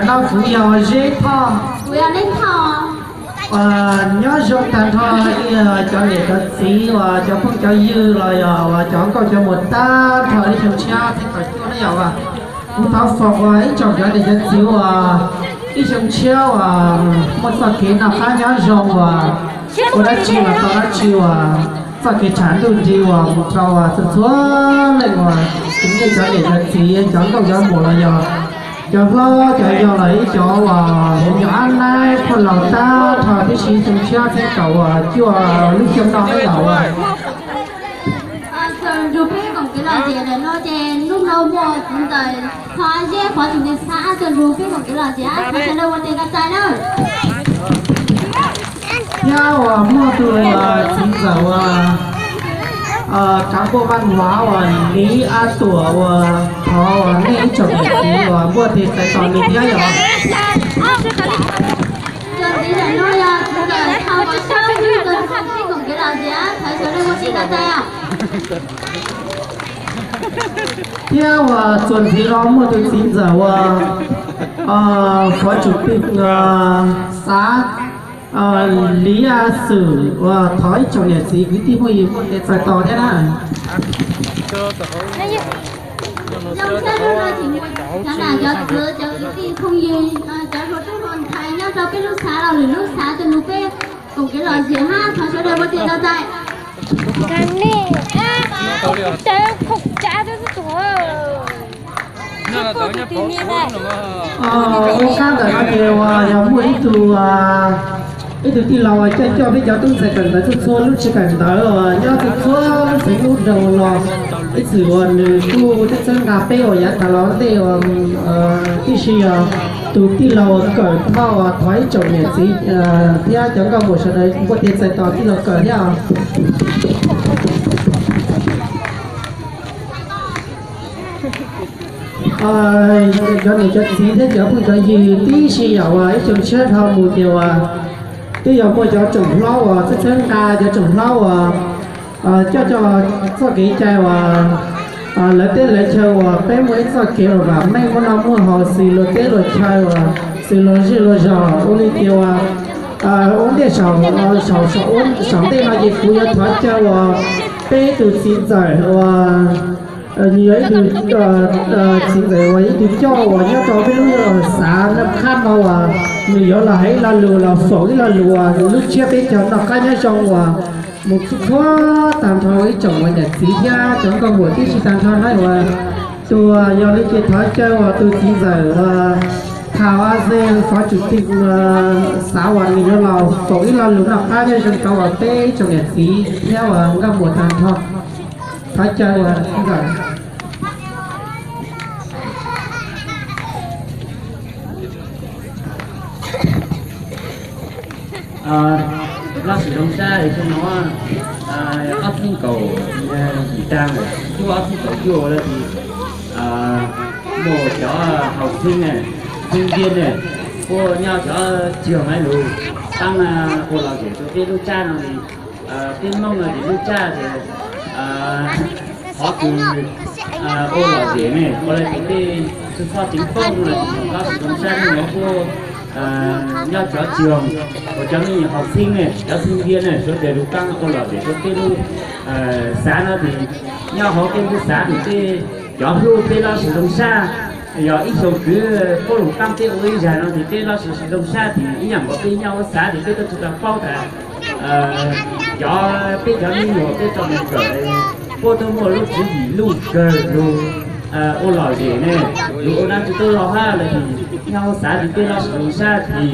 No kuv yog Zeb Thoj. Kuv yog Neb Thoj. Nyob zoo tag nrho cov niam cov txiv uas cov phooj cov ywg los yog uas cov nkauj cov muam tag nrho ib xyoo tshiab thib kaum cuaj na yom. Kuv thov foom uas ib tsoom cov niam cov txiv uas ib xyoo tshiab uas muaj txoj kev noj qab nyob zoo uas ua dab tsi los tau dab tsi uas txoj kev tshav ntuj nti uas mus rau uas txhua txhua leej uas nej cov niam cov txiv cov nkauj cov muam los yog cov hlob cov yau los ib cov uas nyuam ab laib phuaj laus tag nrho tib si xyoo tshiab thib kaum uas cuaj lub xyoo no na yom. Txawm nrug peb koom kev lom zem lawm no ces hnub no muaj txiv ntxawm Thoj Zeb Pov Tsum Ntes Xab tuaj nrug peb koom kev lom zem, thov sawv daws ua tes nqa txais nawb. Thiab uas muaj tus txiv ntxawm uas cov npuaj vaj huav uas Liv Ab Tuam uas thov uas nej ib tsoom niam txiv uas npuaj tes txais tos nws thiab yom. Txiv ntxawm no yog txiv ntxawm Thoj Pov Xab, txiv ntxawm Thoj Pov Xab, thov sawv daws ua tes nqa txais. Thiab uas txuas ntxiv los muaj tus txiv ntxawm uas Phó Chủ tịch Xav Liv Xwm uas thov ib tsoom niam txiv kwv tij phooj ywg ua tes txais tos thiab na. Cov nam cov txwv cov kwv tij phooj ywg cov hluas tub hluas ntxhais nyob rau peb lub xav los lwm lub xav tuaj nrug peb koom kev lom zem hab thov sawv daws ua tes nqa txais. Ua qab ntawm no ces uas yog muaj ib tug, ib tug tij laug uas coj coj peb cov tub ntxhais kawm ntawv txhua txhua lub tsev kawm ntawv uas nyob txhua txhua lub xeev lub nroog los ib txwm uas nws kuj txhawb nqa peb uas yav tas los ntej uas tib si yog tus tij laug uas Kawm Thoj uas thov ib tsoom niam txiv thiab cov nkauj muam sawv daws npuaj tes txais tos tij laug Kawm thiab. Cov niam cov txiv thiab cov phooj cov ywg tib si yom uas ib xyoo tshiab dhau mus ces uas twb yog muaj cov tsoom hlob uas txhawb txhawb nqa, cov tsoom hlob uas coj coj txoj kev cai uas lawv teb lawv chaw uas peb muaj ib txoj kev uas vam meej muaj noj muaj haus xws luag teb luag chaw uas xws luag zej luag zos ua li ces uas ua ntej saum ntej no ces kuv yuav thov caw uas peb tus txiv ntxawm uas nws yog ib tug txiv ntxawm uas ib tug coj uas nyob rau peb lub xav Naj Qhab no uas nws yuav los hais ib lo lus los foom ib lo lus uas lub tsiab peb caug noj qab nyob zoo uas mus txhua tag nrho ib tsoom uas niam txiv thiab cov nkauj muam tib si tag nrho na uas tus yog li ces thov caw uas tus txiv ntxawm uas Thaj Vaj Xeeb Phó Chủ tịch Xav uas nws yuav los foom ib lo lus noj qab nyob zoo rau uas peb ib tsoom niam txiv thiab uas nkauj muam tag nrho. Thov caw uas txiv ntxawm. Laj sim zoo sab es xyoo no ob txhiab kaum yim tag lawm, cuaj ob txhiab kaum cuaj lawm es muaj cov học sinh, sinh viên ne, kuj nyob cov trường lus taab ua lom zem rau peb lub tsab no es peb Moob no ces lub tsab ces qhov kws ua lom zem ne ua le ces tej txhua txhua ceev foob no laj sim zoo sab no kuj nyob cov trường uas cov me nyuam học sinh ne, cov sinh viên ne sawv daws lug taab ua lom zem rau peb lub xav no ces nyob hauv peb lub xav ces tej cov hlub peb laj sim zoo sab, yog ib xyoo kwv puab lug taab peb ua ib zag no ces peb laj sim zoo sab ces ib yam nkaus peb nyob huv xav ces peb tuaj tsi tau paub tas cov peb cov me nyuam peb tso mus kawm puab tuaj muaj lub tswv yim luj kawg lug ua lom zem ne, lug ua dlaab tsi tuaj lug hab lawm ces nyob huv xav ces peb laj sim zoo sab ces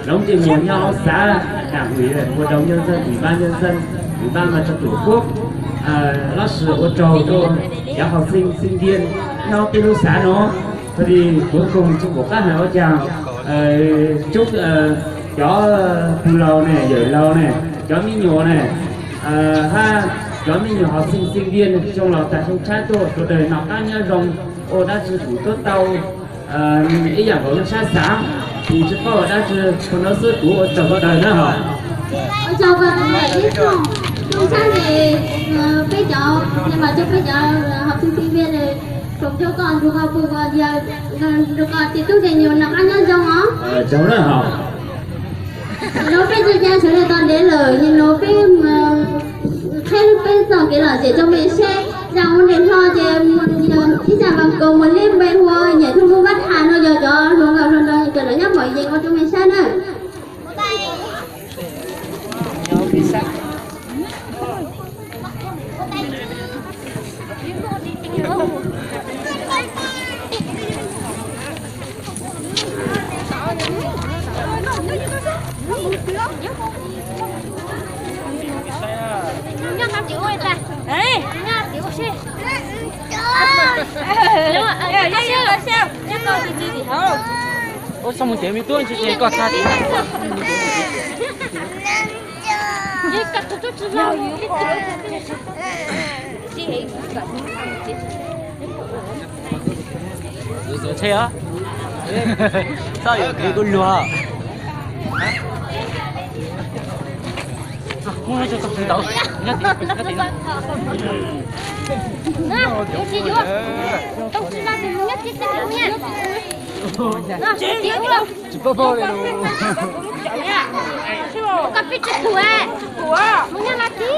zoov ntsej muag nyob huv xav, Đảng ủy, Hội đồng nhân dân, Ủy ban nhân dân, Ủy ban Mặt trận Tổ quốc laj sim ua tsaug rau cov học sinh, sinh viên nyob peb lub xav no. Txog li kuv koom tsi pum qab hais ua caag, cov pug laug ne, yawm laug ne, cov me nyuam ne, hab cov me nyuam học sinh, sinh viên xyoo laus tag xyoo tshaab tuaj sawv daws noj qaab nyob zoo, ua dab tsi kuj tuab tau ib yam nkaus lub sab xav, kuv tsi paub ua dab tsi, thaum no xwb kuv ua tsaug sawv daws na hos. Ua tsaug koj tus niam ib tsoom, tsoom sab ces peb cov, mas cov peb cov học sinh, sinh viên Cov koj nrug koj pum koj yog nrug koj txiv tub ces yus noj qab nyob zoo os. Zoo na hos. Nim no peb tsis ca sawv daws tos ntev lawm, nim no peb qheb peb txoj kev lom zem rau mej saib. Zaj ua nres hlo ces ib zaj vas kaus mus leb npe hu nyiam rua mus vaj tham no yog cov hluas nkauj hluas nraug cov lawv nyob mom yees ua rua mej saib na. Ua txhob mus ntev me tub ntshe koj txhaj. Txhob yuav kev kuj luag. Muab no rau tus txiv ntawd nyob tim, nyob tim no. Tsis paub paub li. Koj pib tsis pum, mus nyob lawm tim.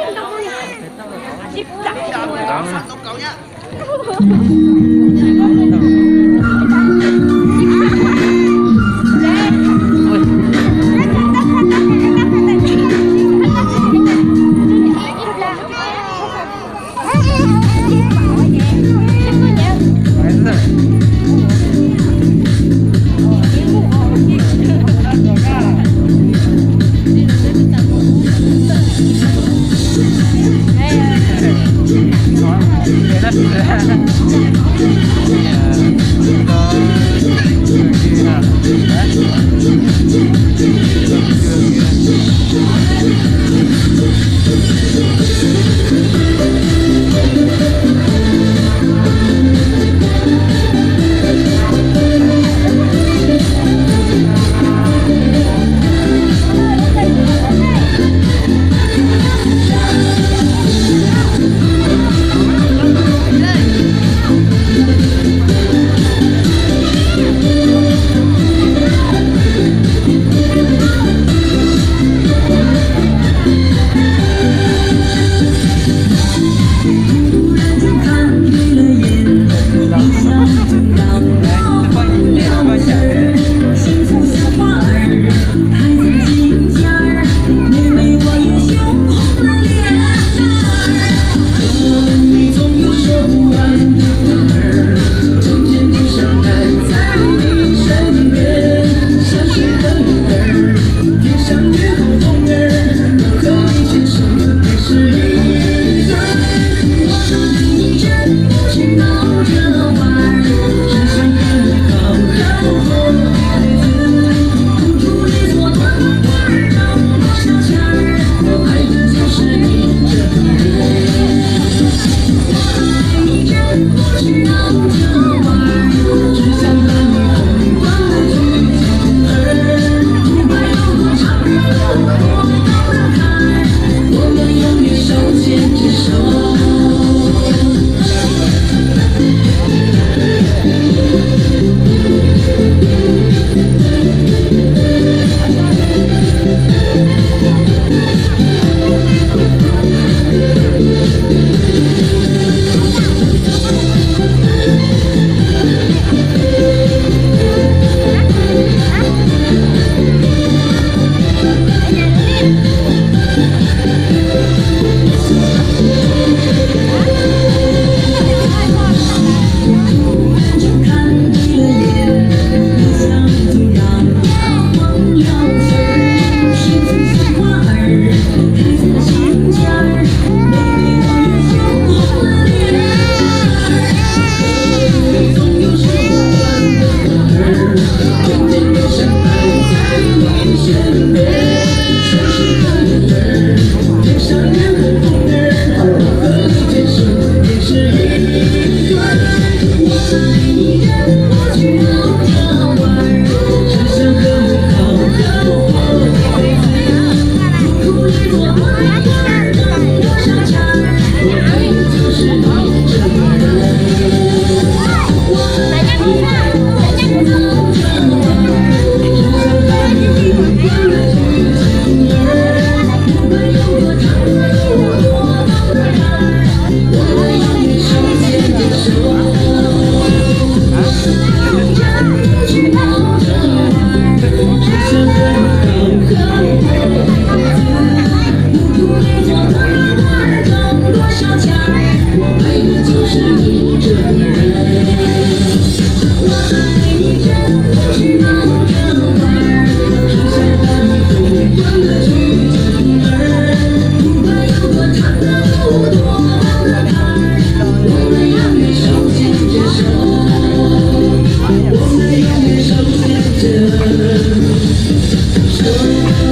Thov sawv daws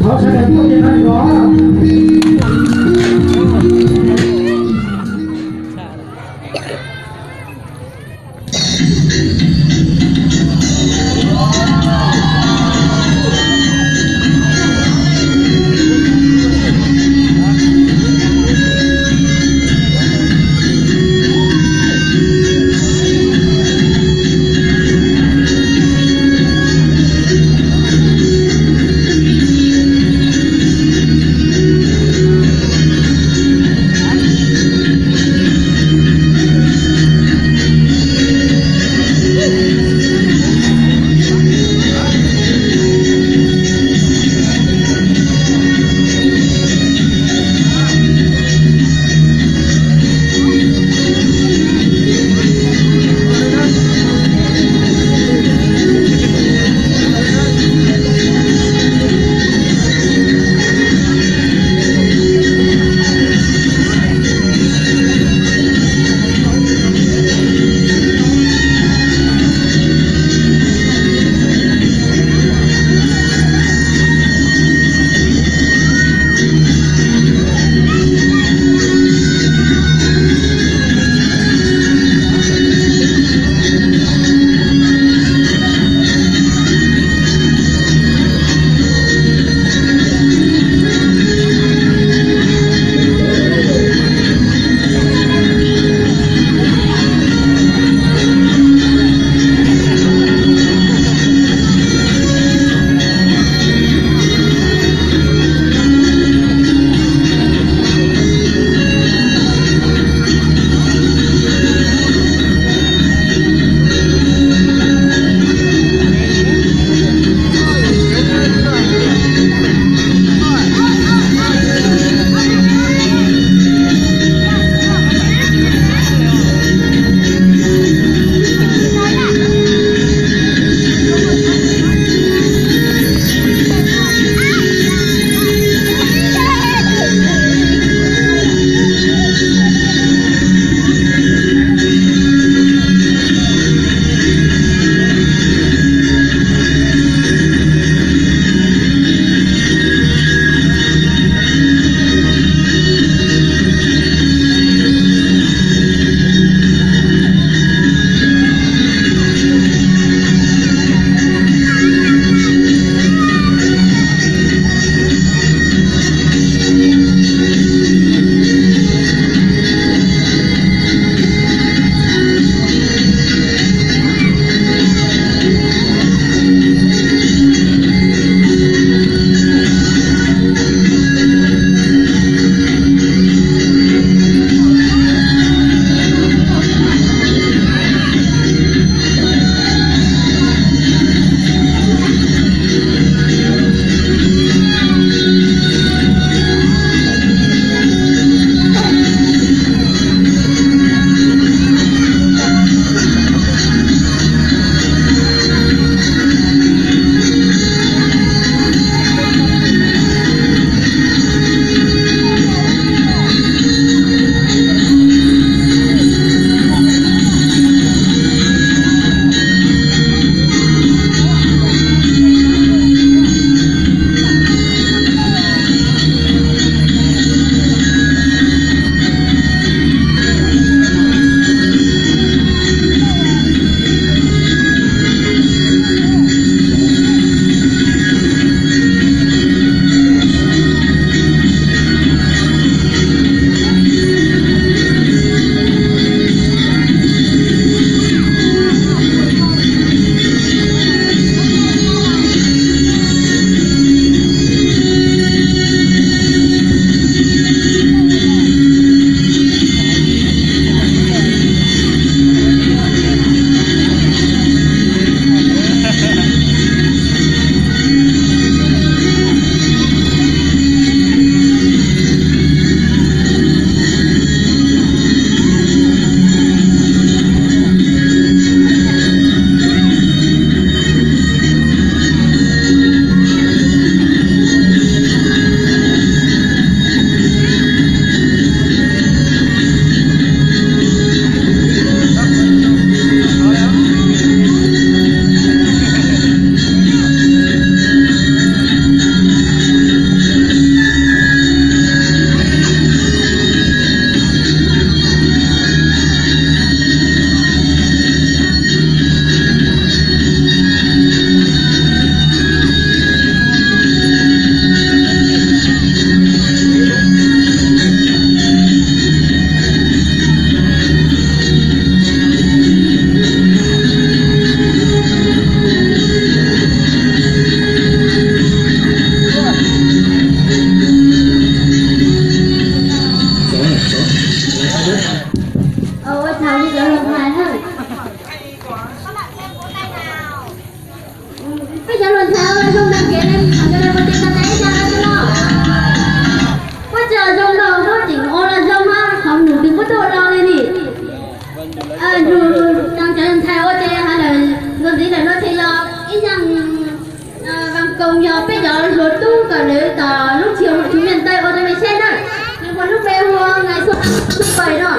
tuaj ces no os. Nug tau cov ntxhais ua ces hais lawm, ntxuav ntxiv lawm no ces yog ib nyuag vas koos yog peb cov hluas tub kom lawv tom lub tsis yog hauv tsis miaj ntawd ua rau me seb na. Nws muaj lub npe hu ua Ngais Xua Pais no.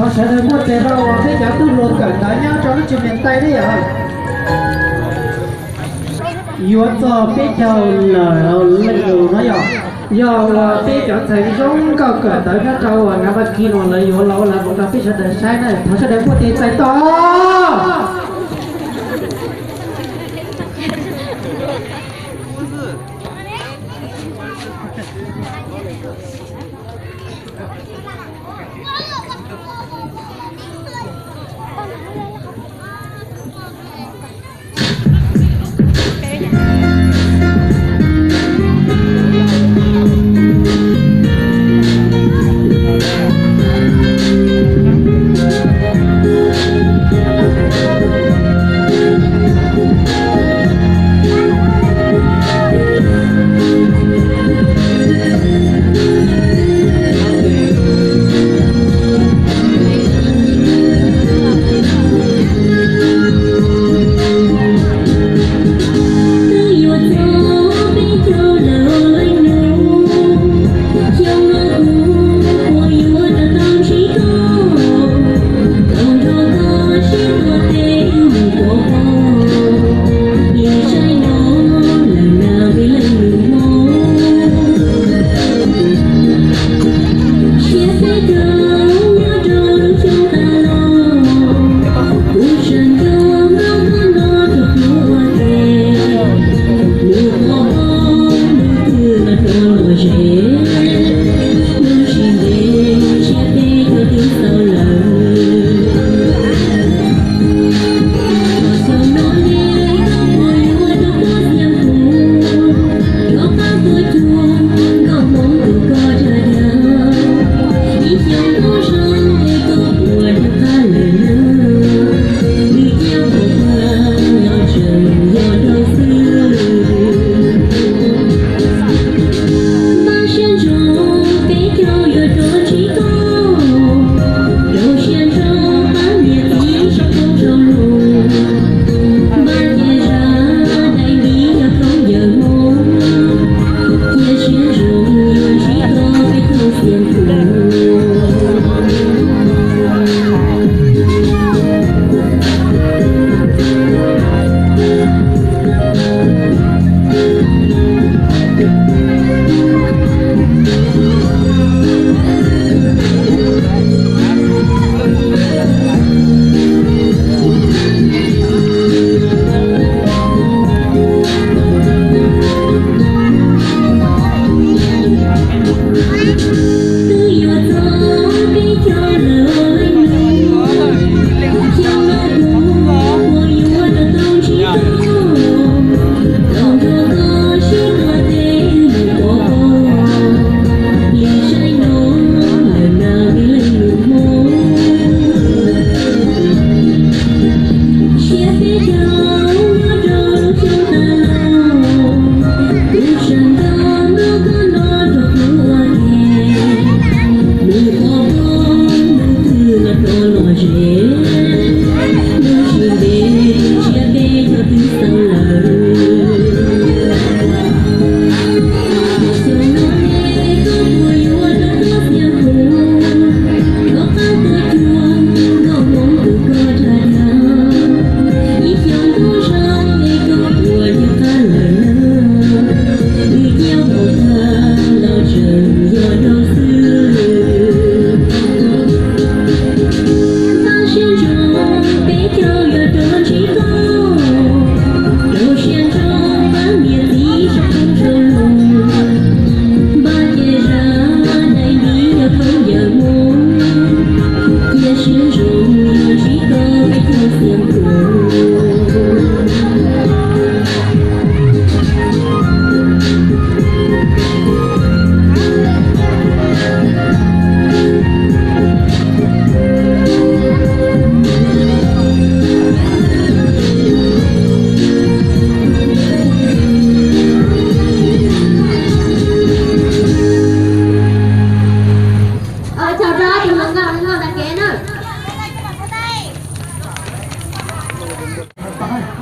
Thov sawv daws muaj tes rau uas peb cov tub hluas kawm ntawv nyob rau lub tsev miền Tây thiab yom. Yuav txog peb caug lawm leej lus no yog, yog uas peb cov ntxhais zoo nkauj kawm ntawv nyob rau uas Nab Paj Kis no lawv yuav los ua lawv mus rau peb sawv daws saib na, thov sawv daws muaj tes txais tos.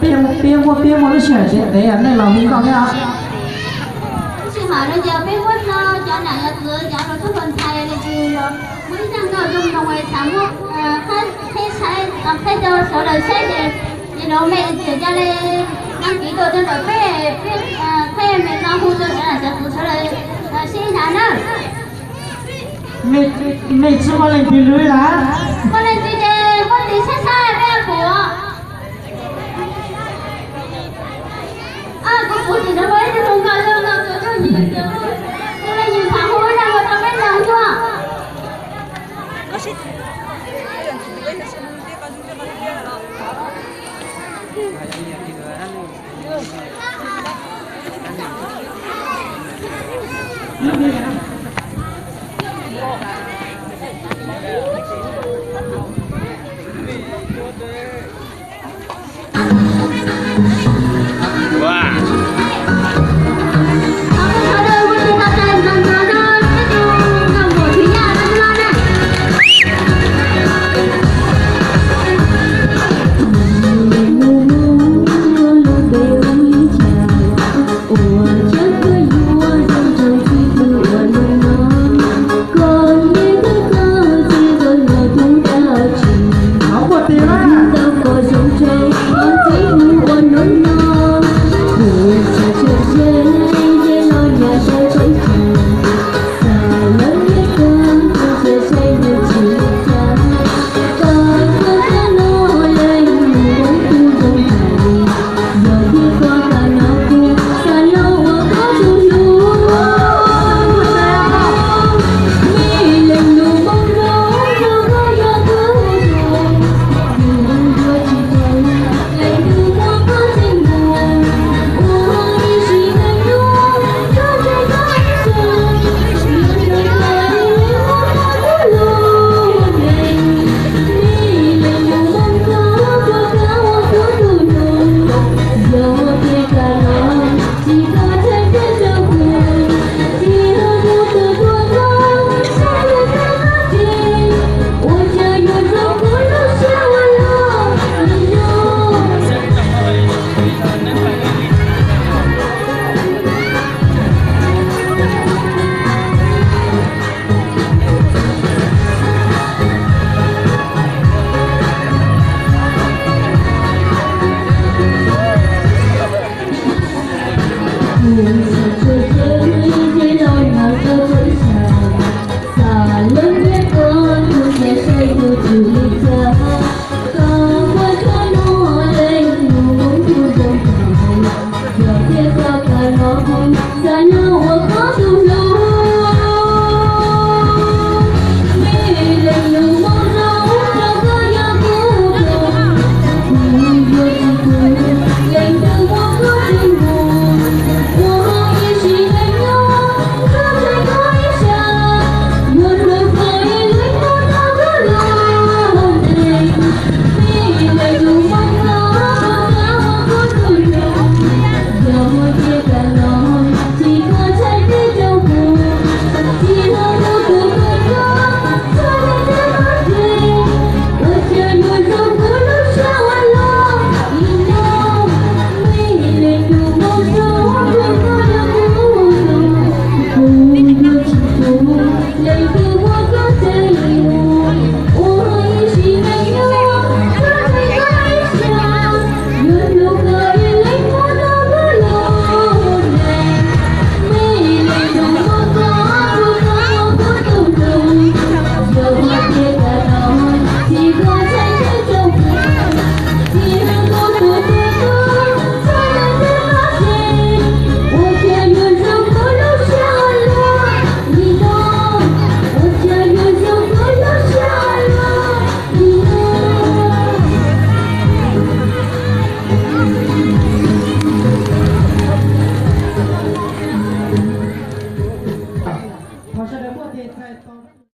Peb muaj, peb muaj lub sij hawm ntev ntev nej los hu nkauj thiab. Lub sij hawm no ces peb muab cov nam cov txwv cov los tub hluas ntxhais los sis muaj ib zaj nkauj zoo zoo es xav muab qheb saib, qheb rau sawv daws saib ces, ces los mej txawm cia li đăng ký tuaj rau ntawm peb, peb qheb mej no hu rau cov nam cov txwv sawv daws sib hlub na. Mej tsi muaj leej twg lub lawm? Muaj leej twg ces muab tis saib saib peb puas. Kuv puv tim no muaj ib tug hluas nkauj zoo no tus tub yim, tus leej yim xav hu ib zaj nkauj rau peb mloog tuaj.